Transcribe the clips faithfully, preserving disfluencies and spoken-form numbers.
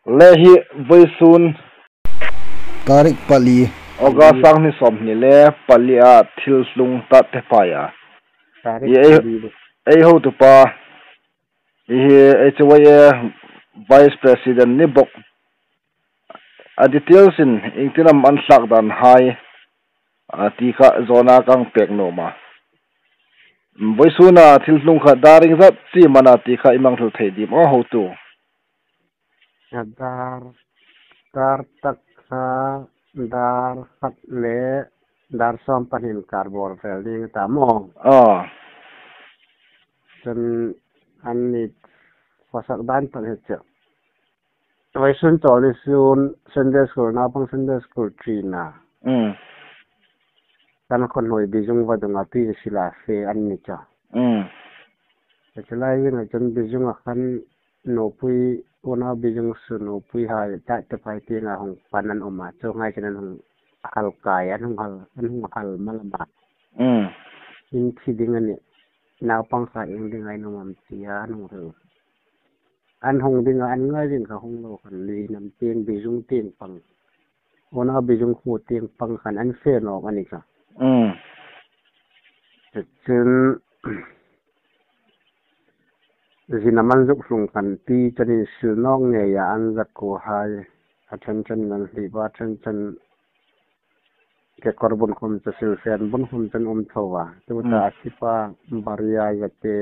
Le hi vawisun tarik pali, August, sang hni sawmhni le pali a thil tlung ta te pai a. Tarik I ei, pali. Ei hotupa, I hi H Y A Vice President ni bawk. A details in iengtin am an thlak dan hai, a ti kha zawna kan pek nuom a. Vawisun a thil tlung kha dar ieng zat chie am a na ti kha i hmang thei ding am a hotu? A dar, dar tak kha, dar khat le dar sawm pahni kar bawr vel ding ta maw. Ah. Chun an ni khawsak dan tak hi chu. Vawisun chawl ni sun Sunday school, naupang Sunday school ṭina. Mm. Kan khaw hnuoi Bizung vadung a tui sila fe an ni chu. Mm. Chu lai zing a chun Bizung a khan nupui, unau Bizung su nupui hai ta te pai tieng a hung pan an um a. Chu ngai chun an hung hal kai, an hung hal, an hung hal mal a ma. Mm. In thi ding a nih. Naupang kha ieng ding a inum am tia an hung hal. An hung ding a, an ngai ding kha hung lo khan, lui nam tieng, Bizung tieng pang. Unau Bizung khuo tieng pang khan an fe nawk a ni kha. Mm. Chun, zin am an zuk tlung khan ti chun insil nawk ngei a, an zakuo hai. A ṭhen ṭhen an hliep a, ṭhen ṭhen kekawr bun khom chu silfen bun khom chun um tho a. Tuta, mm, a sipa baria zate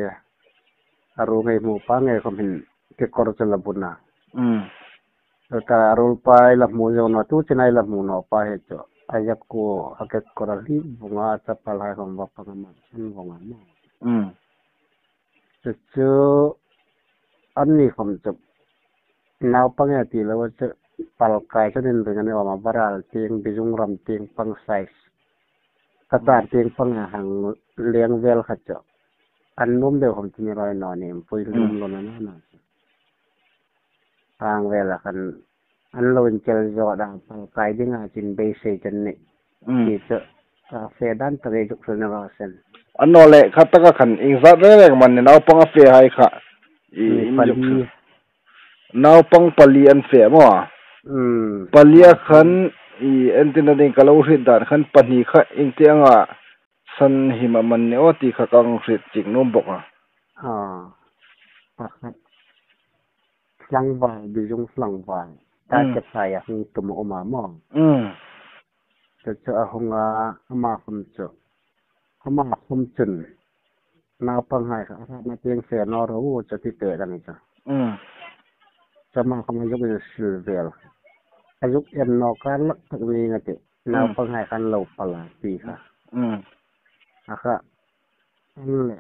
a ru ngei hmu pa ngei khom hin kekawr chu la bun a. Mm. Tuta a ruolpa ei la hmu zo naw, tu chin ei la hmu naw pa hi chu. A zakuo, a kekawr a hliep vong a, chapal hai khom va pang a, man chun vong a maw. Mm. Chu chu an ni khom chu naupang e ti lo chu pal kai chu nin ring a ni awm a, Baral tieng, Bizung ram tieng pang size. Ka tar tieng pang a hang leng vel kha chu. An nuom deu khom chu ni rawi naw ni, pui lum lo na na na. Hang vel a khan an lo inchel zo dan pal kai ding a chin beisei chun ni. Mm. Ti chu, a, fe dan tak ei zuk hril ni raw se. A naw leh, kha taka khan ieng zat reng reng am a ni naupang a fe hai kha. I, ni in zuk pali. Naupang pali an fe maw. Mm. Pali a khan, i, entirna ding ka lo hriet dan khan pahni kha ieng tieng a san him am an ni aw ti kha kan hriet chieng nuom bawk a. Ah, pakhat. Tlangval, Bizung tlangval. Ta, mm, te pai a hung tum a um a maw. Mm. Chu chu a hung a, ama khom chu. Ama khom chun. Naupang hai kha, a hratna tieng fe naw ro u chu ti pek a ni chu. Mm. Chu ama khom a zuk insil vel. A zuk en naw kar lak tak ni nga ti. Mm. Naupang hai khan lo pal a ti kha. Mm. A kha. An le.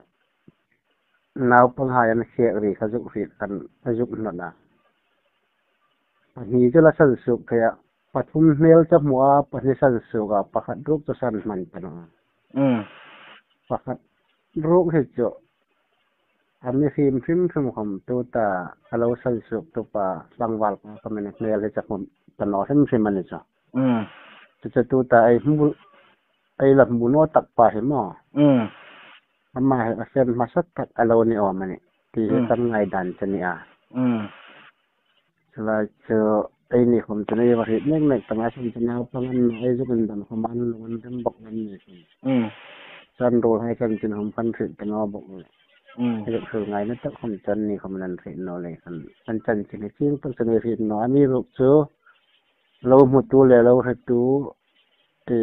Naupang hai an khek ri kha zuk hriet khan a zuk hnawt a. Pahni chu la san suok thei a. Pathum hmel chu hmu a, pahni san suok a, pakhat ruok chu san hman ta naw a. Mm. Pakhat ruok hi chu a mi hrim hrim hrim khom tuta a lo san suok tu pa tlangval pa khom a ni hmel hi chu hmu ta naw hrim hrim a ni chu. Mm. Chu chu tuta ei hmu, ei la hmu naw tak pa hi maw. Mm. Ama hi a sen hmasa tak a lo ni awm a nih. Ti hi, mm, kan ngaidan chu a ni a. Mm. Chu lai chu ei ni khom chu ei va hriet mek mek ta a, san chu naupang an naw ei zuk indon khom an lo an rem bawk an ni khom. Mm. Chu an ruol hai chanchin khom kan hriet ta naw bawk le. Mm. Ei zuk hril ngaina tak khom chu an ni khom an hriet naw le khan. An chanchin hi chieng tak chu ei hriet naw a ni ruok chu. Lo hmutu le lo hretu, e,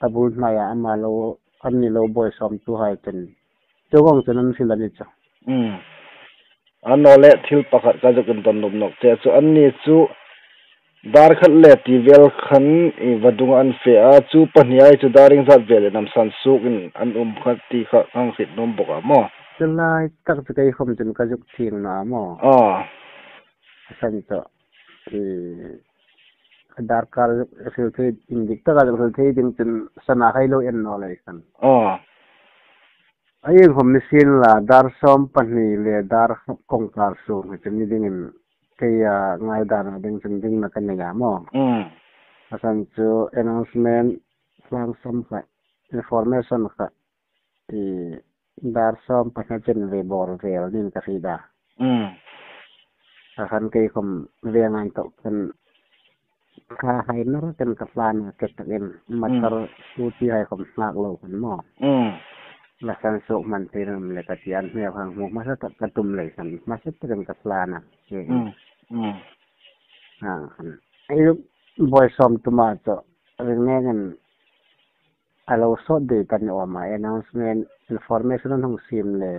a bul hnaia ama lo, an ni lo buoi sawmtu hai chun. Chu vawng chun an hril a ni chu. Mm. A naw le thil pakhat ka zuk indon nuom nawk che chu, an ni chu dar khat le ti vel khan, e, vadung an fe a, chu pahni hai chu dar ieng zat vel in am san suok in an um kha ti kha kan hriet nuom bawk a maw. Chu lai tak chu kei khom chun ka zuk thieng naw a maw. Ah. A san chu. E, a darkar hril thei, indik taka hril thei ding chun sana hai lo en naw lei khan. Aw. A ieng khom ni sien la, dar sawm pahni le dar khat kawngkar sung hi chu ni dingin kei a ngaidana ding chun dingna ka nei a maw. Mm. A san chu announcement tlang sam kha, information kha, i, dar sawm pahni chen ve bawr vel ning ka hriet a. Mm. Ka khan kei khom veng an tok kan ka hai nar kan ka hlan a, ka tak in matar Mm. Suti hai khom ngak lo kan maw. Mm. La san sok man te ram le ka ti an hmel hang hmu hmasa tak ka tum lei san hmasa tak kan ka hlan a. Ke. Mm. Mm. Ha, han. Ai lu boi som tuma cho. Ring ne ngan a lo sot de kan ni awm a, announcement, information an hung sim le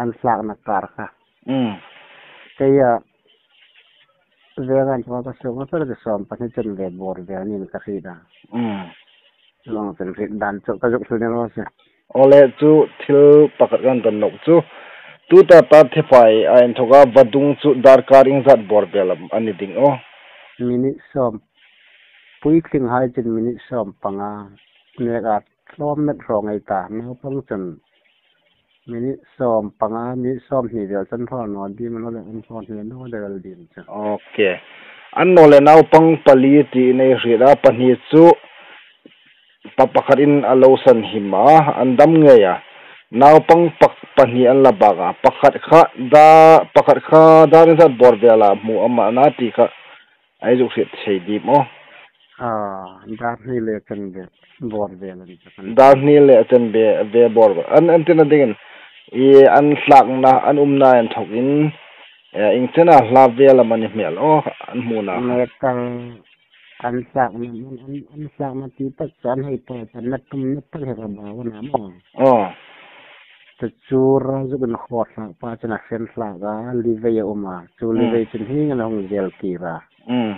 an hlakna kar kha. Mm. Kei a, veng an thua ka sung a per de som pahni chanve bor ve nin ka hriet a. Mm. Long chen hriet dan chu ka zuk hril ni lo se. Ole chu thil pakhat kan don nok chu. Tuta Tat Thepai a inthoka vadung chu darkar iengzat bor ve lam a ni ding aw. Minute som. Puitling hai chun minute som panga nek a tlawm met hrawng ei ta, naupang chun minute som panga, minute som hni vel chun hraw naw dim lo le an hraw hni naw de vel dim chu. Ok. An naw le naupang pali ti in ei hriet a, pahni chu pa pakhat in a lo san him a, an dam ngei a. Naupang pak-, pahni an la bak a, pakhat kha da, pakhat kha dar iengzat bor vel a hmu am a na ti kha ei zuk hriet thei dim aw. Ah, dar hni le chanve bor vel an ti khan. Dar hni le chanve, ve bor vel. An, an tina dingin, i an hlakna, an umna inthokin, eh, ieng chena hla vel am a ni hmel aw, an hmuna. Metal an hlakna, an, an, an hlakna ti tak chu an hei po, an na tum na tak hi ka ba wana maw. Aw. Chu chu ra zuk in khaw hlak pa chun a fen hlak a, livei a um a. Chu Mm. livei chun hieng an hung zel kir a. Mm.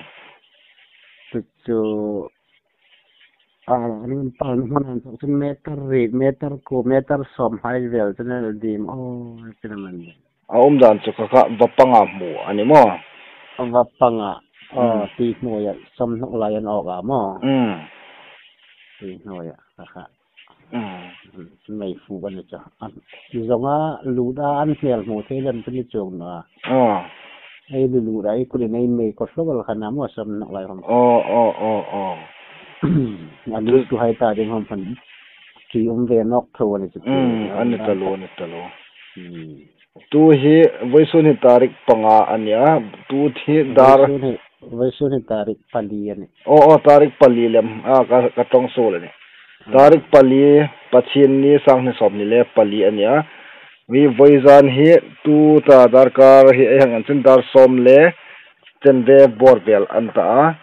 Chu chu, a, an pal hmun an chak chun meter riet, meter kuo, meter sawm hai vel chun an dim aw, chun a man. A um dan chu kha kha va panga hmu a ni maw? Va panga. Aw, Mm. ti hnuoia, sawmhni lai an awk a maw? Mm. Ti hnuoia, kha kha. Mm. Mei fu kan ni chu. An, ti zonga lut a an hmel hmu thei lem kan ni chuong naw a. Aw. Ei lu lut a ei kut in ei mei ko hlok el khan a maw sawmhni lai hawm. Aw, aw, aw, aw. A lu tu hai ta ding hawm khan. Ti um ve nawk tho a ni chu. Mm, a ni ta lo, a ni ta lo. Mm. Tu hi vawisun hi tarik panga a nia, tu hi dar Vawisun hi, vawisun hi tarik pali a nih. Oh, oh, tarik pali lem, ah, ka, ka ṭawng suol a nih. Ah. Tarik pali, Pathienni, sanghni sawmhni le pali a nia. Hi vawizan hi tuta darkar hi ei hang en chun dar sawm le chanve bawr vel an ta a.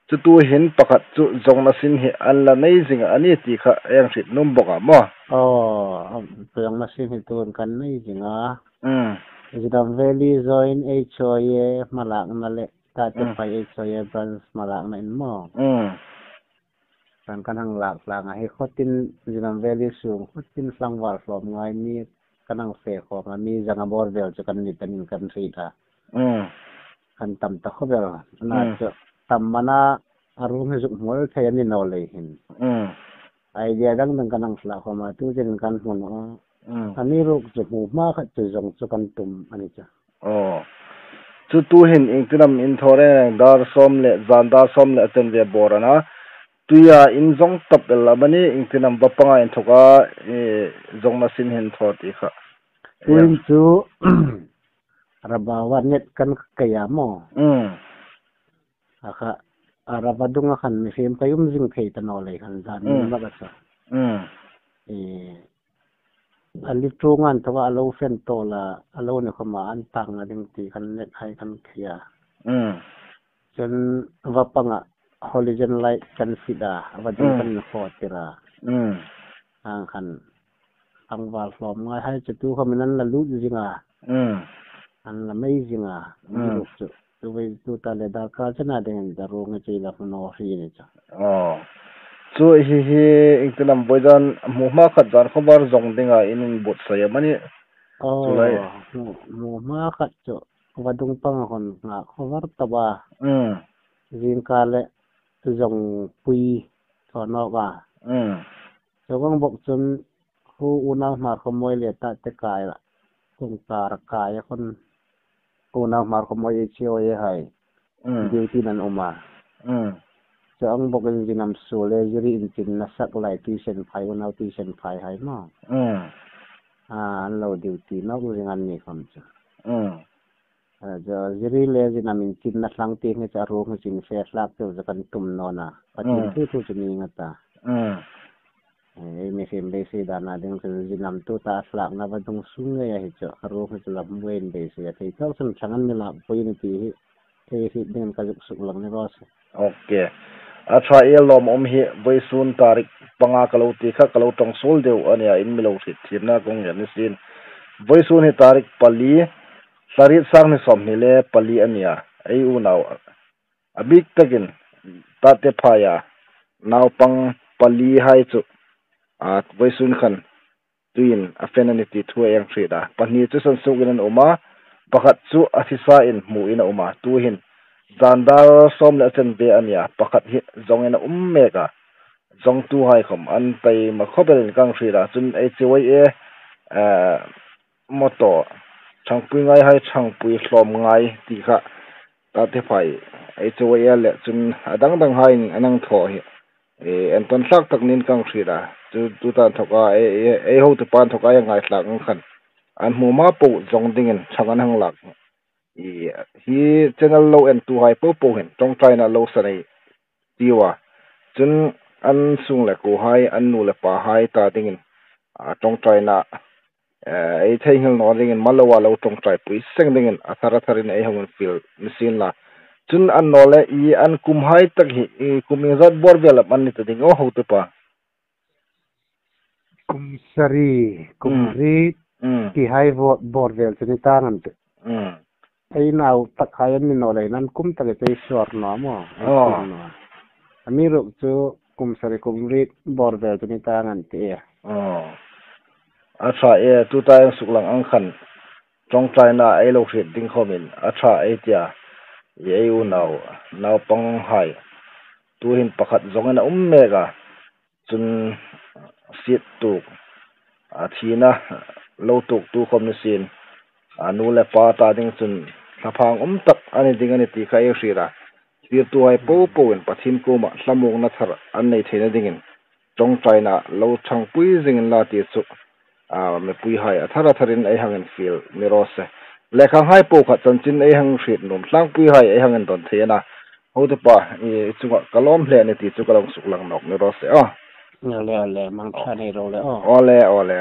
Chu tu hin pakhat chu zawngna sin hi an la nei zing a ni ti kha ei hang hriet nuom bawk a maw? Oh, zawngna sin hi tuhin kan nei zing a. Mm. Zidam Valley Joint H O A hmalakna le Tate Mm. Phai H O A branch hmalakna in maw? Mm. Kan, kan hang lak tlang a, hi khawtin Zidam Valley sung khawtin tlangval hlawm ngai mi kan hang fe khawm a, mi zanga bawr vel chu kan ni tanin kan hriet a. Mm. Kan tam ta khawp el. Na Mm. chu tam mana a ruong hi zuk hmu thei a ni naw lei hin. Mm. Idea dang dang kan hang hlak khawm a, tu chen kan hmu naw a. Mm. Amiruokchu hmu hma khat chu zawng chu kan tum a ni chu. Oh. Chu tu hin iengtin am in thaw reng reng, dar sawm le, zan dar sawm le a chanve bawr a na. Tuia in zawng tawp el amanih, iengtin am va panga inthawka, eh, zawngna sin hin thaw ti kha. Tuhin chu, Rabawa net kan kei a maw? Mm. A kha, a Raba dunga khan mihriem ka um zing thei ta naw lei khan zan Mm. ni mak a chu. Mm. Eh, a li ṭuong an thawa a lo fen tawl a, a lo ni khawma an tangna ding ti khan net hai kan kei a. Mm. Chun va panga halogen light kan fit a, va ding Mm. kan inkhawtir a. Mm. Ang khan tlangval hlawm ngai hai chu tu khawmin an la lut zing a. Mm. An la mei zing a. Mm. Amiruokchu. Tu vei tuta le darkar chena dingin a ruong chu ei la hmu naw hrih a ni chu. Oh. Chu hi hi iengtin am vawizan hmu hma khat zan khawvar zawng dinga in inbuotsai amanih. Oh, Chu lai. hmu, hmu hma khat chu vadung panga hon nga khawvar tawp a. Mm. Zingkar le zawngpui thaw nawk a. Mm. Chuong bawk chun khu unau Hmarkhawmawi le Tate kai la, kawngkar kai a khun unau Hmarkhawmawi H O A hai Mm. duty-in an um a. Mm. Chuong bawkin Zinam Suol le Ziri Inchin na sak lai tuisen phai, unau tuisen phai hai maw? Mm. A, an lo duty nawk zing an ni khawm chu. Mm. Ziri le zinam inchimna thlang ti hi chu a ruok hi chu infe hlak cheu chu kan tum naw a. Pathien thu thu chu ni nga ta. Ei mihriem beisei dana ding chu zinam tuta a hlakna va dung sung ngei a hi chu a ruok hi chu lam buin beisei a thei chau chun thlang an mi lak pui ni ti hi thei hriet dingin ka zuk suklang ni raw se. Ok. A ṭha e, lawmum hi vawisun tarik panga ka lo ti kha ka lo ṭawng suol deu a nia, in mi lo hriet thiemna kong ngen ni sin. Vawisun hi tarik pali, thla riet sang hni sawmhni le pali a nia. Ei unau a bik takin Tate Phaia naupang pali hai chu a vawisun khan tuiin a fen a ni ti thu ei hriet a. Pahni chu sansuokin an um a, pakhat chu a thi sa in hmuin a um a. Tuhin zan dar sawm le a chanve a nia, pakhat hi zawngin a um mek a. Zawngtuhai khawm an taima khawp elin ka hriet a. Chun H Y A, eh, motto, ṭhangpui ngai hai ṭhangpui hlawm ngai ti kha Tate Phai H Y A le chun a dang dang haiin an hang thaw hi, eh, entawn hlak tak niin ka hriet a. Chu, tuta inthoka, ei, ei, ei hotupa inthoka ei ngaithlak ang khan an hmu ma po zawng dingin ṭhang an hang lak. I, hi channel lo entuhai po po hin ṭawngṭaina lo sa nei tiu a. Chun an sung le kuohai, an nu le pahai ta dingin, a, ṭawngṭaina, eh, ei theinghil naw dingin mal loa lo ṭawngṭaipui seng dingin a thar a tharin ei hang infiel ni sien la. Chun annawleh i an kumhai tak hi, i kum iengzat bawr vel am an ni ta ding aw hotupa? Kum sari, kum Mm. riet, Mm. ti hai vo-, bawr vel chu ni tang an tih. Mm. Ei nau tak hai an ni naw leiin an kum tak ei suor naw maw, ei Aw. suor naw. Amiruokchu kum sari kum riet bawr vel chu ni tang an tih. Aw. A ṭha e, tuta ei suklang ang khan ṭawngṭaina ei lo hriet ding khawmin a ṭha ei tia, i ei unau, naupang hai. Tuhin pakhat zawngin a um mek a. Chun siet tuk, a thina lo tuktu khawm ni sien, a nu le pa ta ding chun thlaphang um tak a ni ding a ni ti kha ei hriet a. Thlirtuhai po po in Pathien kuoma thlamuongna thar an nei theina dingin ṭawngṭaina lo ṭhangpui zingin la ti chu, a, mipuihai a thar a tharin ei hang infiel ni raw se. Lekhanghai po khat chanchin ei hang hriet nuom tlangpuihai ei hang indawn thei a na. Hotupa, i, i chunga ka lawm hle a ni ti chu ka lo suklang nawk ni raw se aw. Awle, awle, mangṭha nei ro le aw. Awle, awle.